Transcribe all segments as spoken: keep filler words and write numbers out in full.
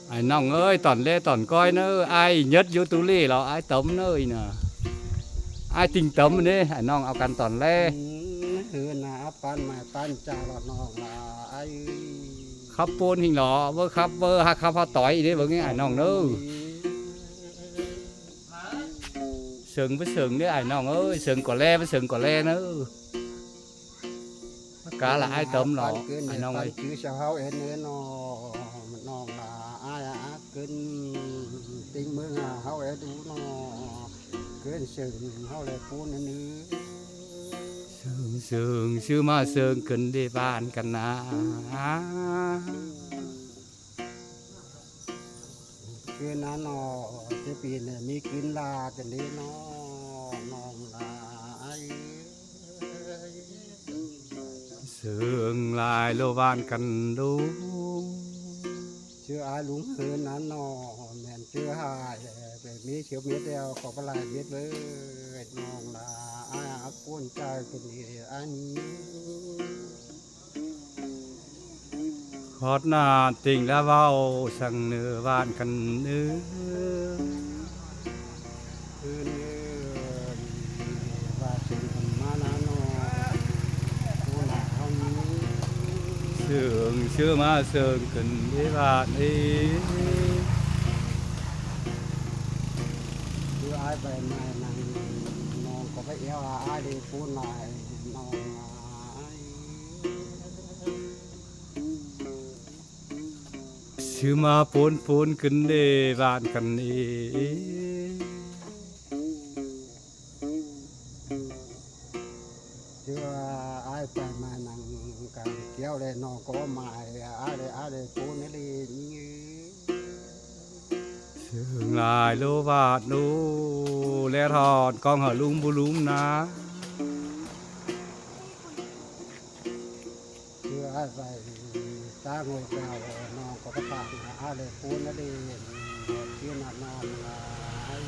Ải ꞌnọng ới, tỏn ꞌlé tỏn ꞌcói ꞌnớ, ai nhất dú tu ꞌlị lo, ai Tấm ꞌnớ ꞌnị. Ai Tinh Tấm ꞌnị, ải ꞌnọng au căn tỏn ꞌlé. Khắp ꞌpốn ꞌhịnh lo, báu khắp báu hák khắp ꞌhọt ꞌtoi ꞌnị báu ꞌnị ải ꞌnọng ꞌnớ. Sương báu sương ꞌnị ải ꞌnọng ới, sương ꞌcọ ꞌlé báu sương ꞌcọ ꞌlé ꞌnớ. Cá là ai Tấm lo, ải ꞌnọng ới. Chứ sao háo ên ên nó, ꞌnọng là ai á, cơn tính mương à, háo ên đú nó, cơn sương háo lẹ phun ên ư. Sương, sương, sương ꞌmá sương cơn đi ꞌván căn ꞌná. Cơn ꞌnặn nó, chứ pin ꞌnị ꞌmí cơn la cơn đi nó, ꞌnọng là ai. Sương lai ꞌlô ꞌván căn đú. Chứ ai lung hơn ꞌnặn nó, mẹn chứ hai, phải ꞌmí chiếu miết đeo, có bá lai miết với, ꞌnọng là ai ác cuốn trai cơn đi ăn. Khót ꞌnạ tịnh đã ꞌvạu săng ꞌnư ꞌván căn ꞌnư. Sương, sương ꞌmá sương cơn đi ꞌván đi. Chứ ai phải mải nắng, ꞌnọng có phải eo à, ai đi phun lai, ꞌnọng ai. Sư ꞌmá pốn pốn ꞌcứn đê ꞌván căn ê. Chứ ai pay mai nẳng cang kéo đê ꞌnọng có mai ai đê ai đê pốn đê ꞌnị. Sương lai ꞌlô ꞌván ꞌnụ ꞌlẹt ꞌhọt ꞌcóng hảư ꞌlum bu ꞌlum ná. Chứ ai phải ta ngồi vào nó có cái tảng ai để phun nó đi, chứ mà nó là ai.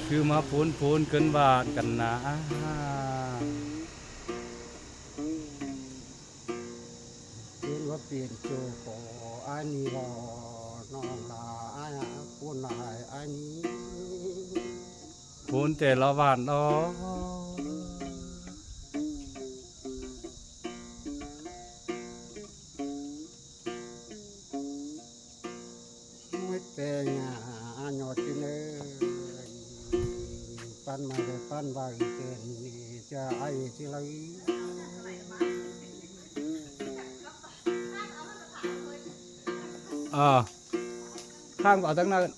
Sư ꞌmá pốn pốn ꞌcứn ꞌván căn ná. Chứ nó tiền chùa có ai ni lo, nó là ai á, phun là ai ni. Pốn ꞌtẹ ꞌlạ ꞌván đó. Mết pê nhà, a, nhọt chứ nơ. Păn mà để păn vào ý kiến, cho ai chứ lấy. Ờ. Khang vào tang ꞌnặn.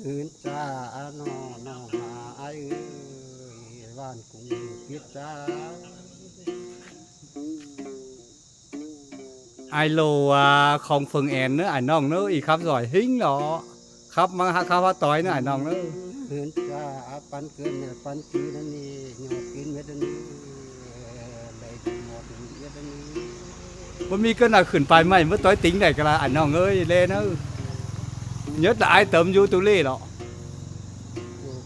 Hưn cha, a, nó, nó, mà ai ơi, ꞌván cũng biết cha. Ai lô, a, khong phường én ꞌnớ, ải ꞌnọng ꞌnớ, ꞌnị khắp giỏi ꞌhính lo. Khắp ꞌmá hák khắp ꞌhọt ꞌtoi ꞌnớ, ải ꞌnọng ꞌnớ. Hưn cha, a, păn ꞌcứn ꞌnị, păn chứ ꞌnặn ꞌnị, nhọt ꞌcứn mết ꞌnị, đảy nhọt mết ꞌnị. Báu ꞌmí ꞌcứn ꞌnạ khửn pay ꞌmạy, báu ꞌtoi tứn đảy ꞌcọ ꞌlạ, ải ꞌnọng ơi, ꞌlé ꞌnớ. Nhất là ai tấm dú tu ꞌlị lo. Ôi,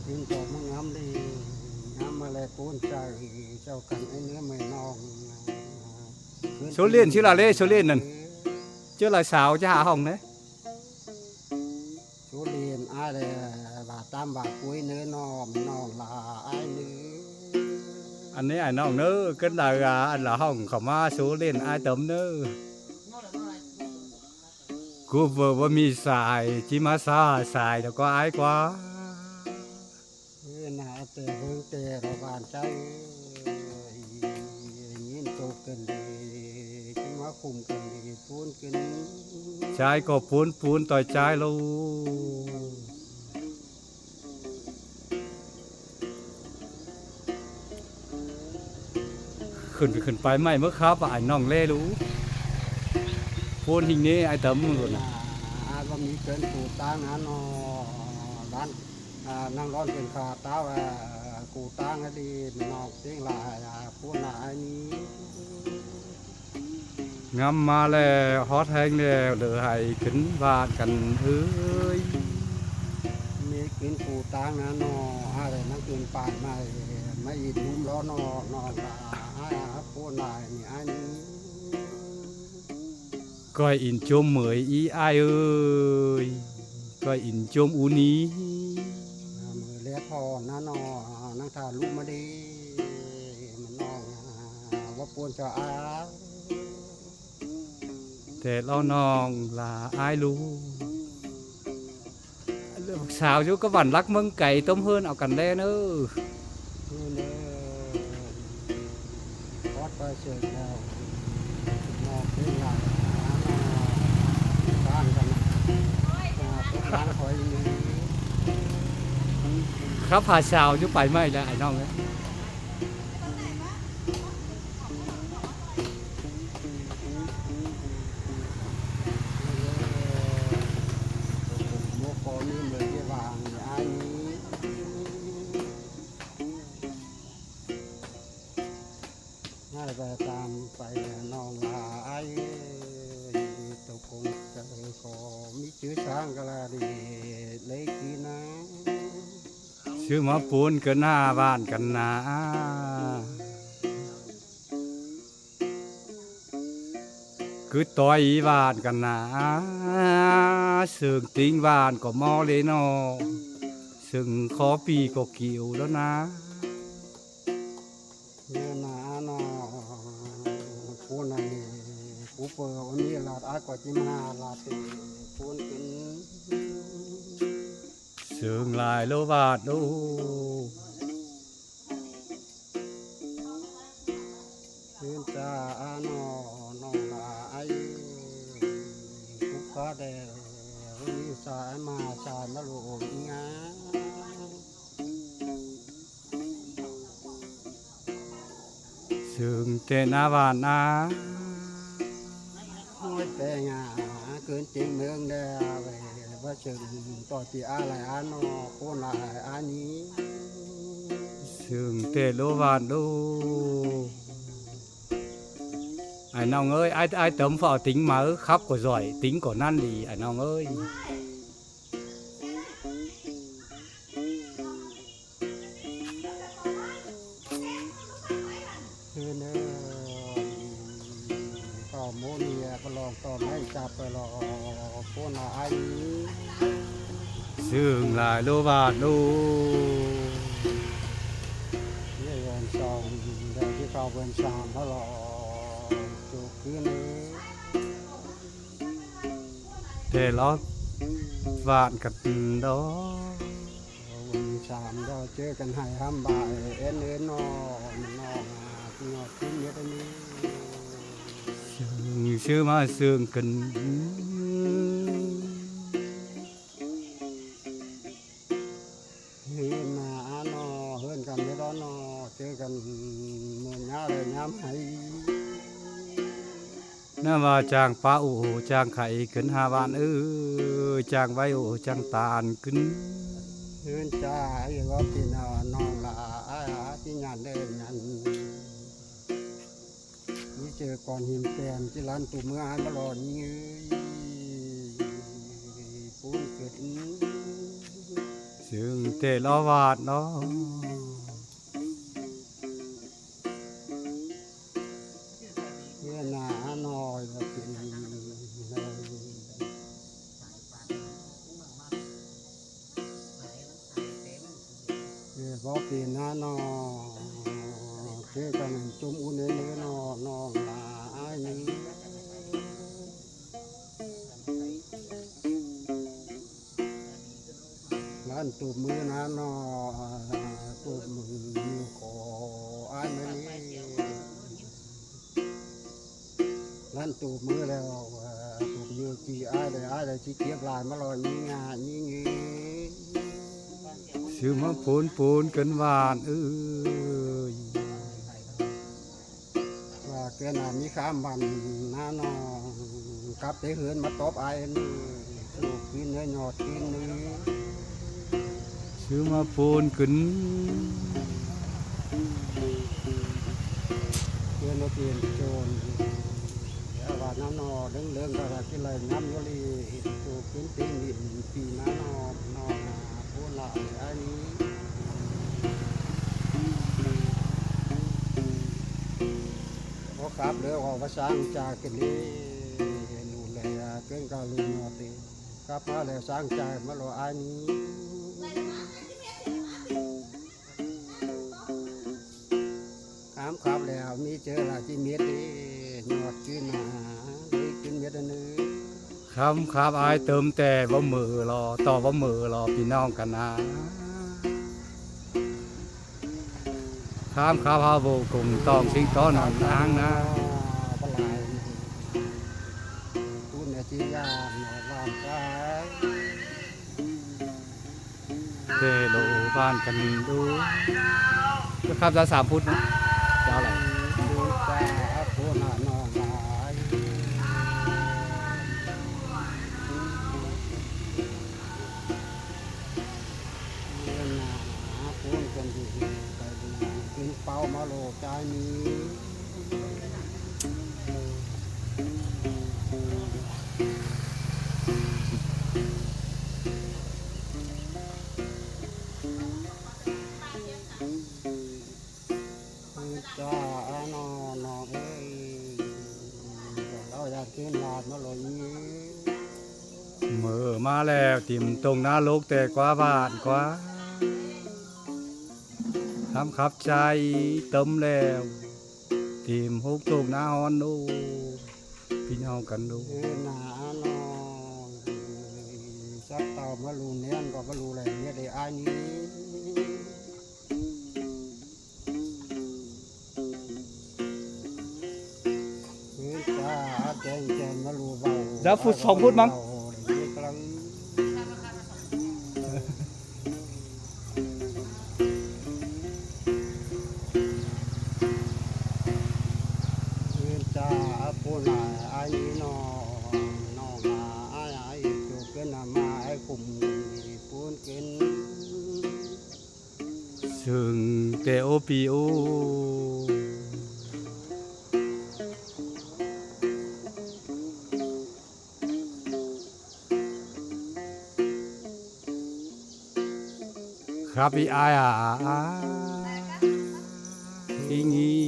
ꞌcứn ꞌcọ ꞌmá ngắm đi, ngắm ꞌmá ꞌlẹ pốn chaư, chảu căn ai ꞌnớ ꞌmá ꞌnọng. Số liên chứ là ꞌlế số liên ꞌnặn. Chứ là sao chứ hả hỏng đấy. Số liên ai ꞌlẹ, bà tam bà cuối ꞌnớ ꞌnọng, ꞌnọng là ai ꞌnớ. Ăn ꞌnị ải ꞌnọng ꞌnớ, ꞌcứn là, à, ăn là hỏng khảu ꞌmá số liên ai tấm ꞌnớ. Cú ꞌvơ ꞌmí sai, ꞌchí ꞌmá sa sai, ꞌlẹo ꞌcọ ai ꞌquá. Ơ, ꞌnạ ꞌtẹ ꞌhướng ꞌtẹ ꞌlạ ꞌván chảu, ơ, ꞌnhín tô căn đi, ꞌchí ꞌmá khum căn đi, pốn căn. Chảu ꞌcọ pốn pốn ꞌtoi chảu ꞌlô. Khửn, khửn pay ꞌmạy ꞌmá khắp, ải ꞌnọng ꞌlé ꞌlú. Pốn ꞌhịnh ꞌnị ai tấm ꞌmướng ꞌnặn. À, à, báu ꞌmí ꞌcứn phủ ꞌtáng ꞌnặn ꞌnớ, ꞌván, à, năng ꞌlón căn khả ꞌtáo, à, phủ ꞌtáng ꞌnặn đi, ꞌnọng ꞌtếng lai, à, pốn lai ꞌnị. Ngắm ꞌmá ꞌlẹ, ꞌhọt ꞌhéng ꞌlẹo, lỏ hảư khửn ꞌván căn ới. ꞌMí ꞌcứn phủ ꞌtáng ꞌnặn ꞌnớ, ai ꞌlẹ năng khửn pay ꞌmạy, ꞌmá ịt ꞌlúm lo ꞌnớ, ꞌnọng là Ai, à, pôn lai ꞌnị ai ꞌnị. ꞌCoi ín ꞌchốm ꞌmới í ai ơi. ꞌCoi ín ꞌchốm ú ꞌnị. À, ꞌmới ꞌlé tho ꞌnặn ꞌnọ, ꞌnăng thả ꞌlụk ꞌmá đi. ꞌMắn ꞌnọng, à, ꞌva pôn ꞌchọ ai. Té ꞌlo ꞌnọng lả ai ꞌlụk. Sau dú cá vản lắc ꞌmướng cay ꞌtốm ꞌhướn au căn ꞌlé ꞌnớ. Khắp ha sau dú pay ꞌmạy ꞌlẹ ải ꞌnọng ới. Ai, ꞌva tam pay ꞌnọng lả ai ơi, tô công ꞌchớ khảu ꞌmí ꞌchư sáng ꞌcọ ꞌlạ đi, ꞌlế ꞌchư ꞌnớ. ꞌSứ ꞌmá pôn ꞌcứn ha ꞌvạn căn ꞌnạ. Cứ ꞌtoi í ꞌvạn căn ꞌnạ. ꞌSướng ꞌtếng ꞌvạn ꞌcọ ꞌmo ꞌlế ꞌnọ. ꞌSướng khó pi ꞌcọ kiu ꞌlẹo ꞌnạ. ꞌNớ ꞌnạ ꞌnọ, pôn ꞌnị, pú pơ ꞌmí ꞌlạt ác ꞌcọ ꞌchí ꞌmá ꞌlạt pôn ꞌcứn. ꞌSướng lai ꞌlố ꞌvạn ꞌlố. ꞌSướng ꞌchá ꞌnọ, ꞌnọng lả ai. Cúp khá đe, ꞌmí sa ꞌmá sa ꞌmá ꞌlụk ꞌnị ngá. ꞌSướng ꞌtẹ ꞌná ꞌvạn ꞌnạ. ꞌMới ꞌtẹ ngá, ꞌcứn ꞌtếng ꞌmướng đe, ꞌva ꞌsướng ꞌtọ ti ai lai ai ꞌnọ, pôn lai ai ꞌnị. ꞌSướng ꞌtẹ ꞌlố ꞌvạn ꞌlố. Ải ꞌnọng ới, ai, ai tấm phảo tính máư khắp ꞌcọ giỏi, tính ꞌcọ ꞌnặn đi, ải ꞌnọng ới. ꞌSướng ꞌnớ, ꞌcọ ꞌmố ꞌnị, ꞌcọ lỏng ꞌtọ ꞌmạy chắp ꞌcọ lỏ, pôn ꞌnạ ai. ꞌSướng lai ꞌlố ꞌvạn ꞌlố. ꞌNị ꞌvơn song, đe ꞌchí khảu ꞌvơn sam ꞌmá lỏ, chụp ꞌcứn ꞌnớ. Té ló vạn cặt đó. Sam đó ꞌchớ căn hảy ꞌhăm bái én ến ꞌnọ, ꞌnọ, ꞌnọ ꞌcứn ꞌnhất ꞌnị. ꞌSướng ꞌsứ ꞌmá ꞌsướng căn. ꞌHướn ꞌnạ ꞌnọ, ꞌhướn căn ꞌnhất đó ꞌnọ, ꞌchớ căn ꞌmưa ꞌnhá đảy ꞌnhám hảy. ꞌNạ ꞌva chang pá ụ, chang khảy căn ha vạn ư, chang vay ụ, chang ꞌtan căn. ꞌHướn ꞌchá, ai ꞌva ꞌpi ꞌnọng lả, ai ꞌchí nhẳn đảy nhẳn. ꞌNị ꞌchớ cón hin pên ꞌchí lăn ꞌtụ ꞌmưa ai ꞌmá lỏ ꞌnị ới. Pún cớt. ꞌSướng té ló vạn đó. ꞌNạ ꞌnọi ꞌva ꞌpi ꞌnọng. ꞌVa ꞌpi ꞌnọng ꞌnọ, ꞌchớ căn ꞌchum ꞌún ꞌnớ ꞌnọ, ꞌnọng lả ai ꞌnị. Lăn ꞌtụ ꞌmưa ꞌnặn ꞌnọ, ꞌtụ ꞌmưa khổ ai ꞌnị. Lăn ꞌtụ ꞌmưa ꞌlẹo, ꞌtụ ꞌmưa ꞌchí ai đảy, ai đảy ꞌchí kiếp lai ꞌmá lỏ ꞌnị ngá ꞌnị ꞌnị. ꞌSướng ꞌmá pốn pốn căn vạn ới. ꞌVa ꞌcớ ꞌnạ ꞌmí khám vạn ꞌnặn ꞌnọ, cắp té ꞌhướn ꞌmá tóp ai ꞌnị, ꞌtụ ꞌcứn ꞌnớ ꞌnhọt ꞌcứn ꞌnị. ꞌSướng ꞌmá pốn căn. ꞌCớ ꞌnọ tiên ꞌchọn. ꞌVa ꞌnặn ꞌnọ, ꞌlớng ꞌlớng ꞌcọ ꞌchí lai ngắm dú ꞌlị, ꞌtụ ꞌcứn ꞌtếng ꞌnịn ꞌpi ꞌnặn ꞌnọ, ꞌnọ, pốn lai ai ꞌnị. ครับ แล้วก็ว่าสร้างจากกันนี่ หนูเลยอ่ะ เกินกาลุนนอตี ครับ มาแล้วสร้างจากมาโลอานี้ ครับ ครับ แล้วมีเจอละที่เม็ดนี่ ยอดขึ้นมา เลยขึ้นเม็ดอันนี้ ครับ ครับ อายเติมแต่บ่เหม่อหรอ ต่อบ่เหม่อหรอ พี่น้องกันนะ ครับ ครับ เฮาบ่กงตองสิงตอนนั้นนางนะ ปลาย คุณเนี่ยที่ยามนอนบ้านกาย เตโลบ้านกันดู ก็ข้ามซะสามพุทธนะ จะเอาอะไร ดูจ้า โทษนะน้องหลาย เรียนหนา โทษกันดี ไปดู กินเป้ามาโลกใจนี้ จ้า น้อง น้องเอ้ย เราอยากกินลาบมาโลนี้ เหม่อมาแล้ว ติ่มตรงหน้าโลกแต่กว่าบ้านกว่า ครับ ครับ ใจเติมแล้ว ติ่มฮกตรงหน้าฮ้อนดู พี่น้องกันดู เออ หนาน้อง สักเต่ามาลูแน่นก็มาลูแหล่งเนี่ยได้อายนี้ เออ จ้า แจ้งแจ้งมาลูเบา แล้วพุทธสองพุทธมั้ง เบาเลยกำลัง เอิ้นจ้า อาปูนอ้าย อ้ายนี่น้อง น้องมา อ้าย อ้าย จูบกันนะมา อ้าย คุมปูนกิน ซึ่งแต่โอปีโอ ครับ อีอายอ่ะ อีงี้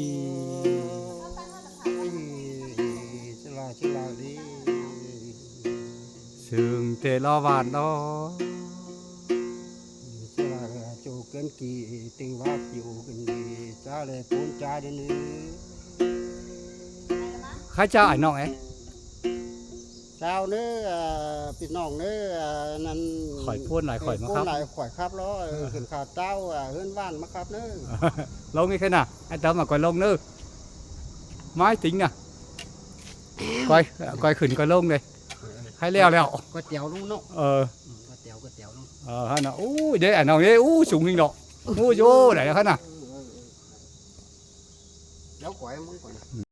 ซึ่งเตะล้อหวานเนาะ สละโจเกินกี่ติงว่าอยู่กันดี จ้าเลยปูนจ้าเดี๋ยวนี้ ใครจ้าไอ้น้องเอ๊ะ เจ้าเน้อ เอ่อ พี่น้องเน้อ เอ่อ นั่น ข่อยพูดหลายข่อยมาครับ พูดหลายข่อยครับล้อ เออ ขึ้นข่าวเจ้า เอ่อ เฮือนบ้านมาครับเน้อ ลงนี่แค่น่ะ ไอ้เติมมาก่อยลงเน้อ ไม้ติงน่ะ ก่อย ก่อยขึ้นก่อยลงเลย ให้แล้วแล้ว ก๋วยเตี๋ยวลุงเนาะ เออ ก๋วยเตี๋ยว ก๋วยเตี๋ยวลุง เออ ฮะน่ะ อู้ย เด้อ ไอ้น้องเด้อ อู้ สูงจริงดอก อู้ย โย่ ไหนฮะน่ะ เดี๋ยวก๋อยมึงก่อน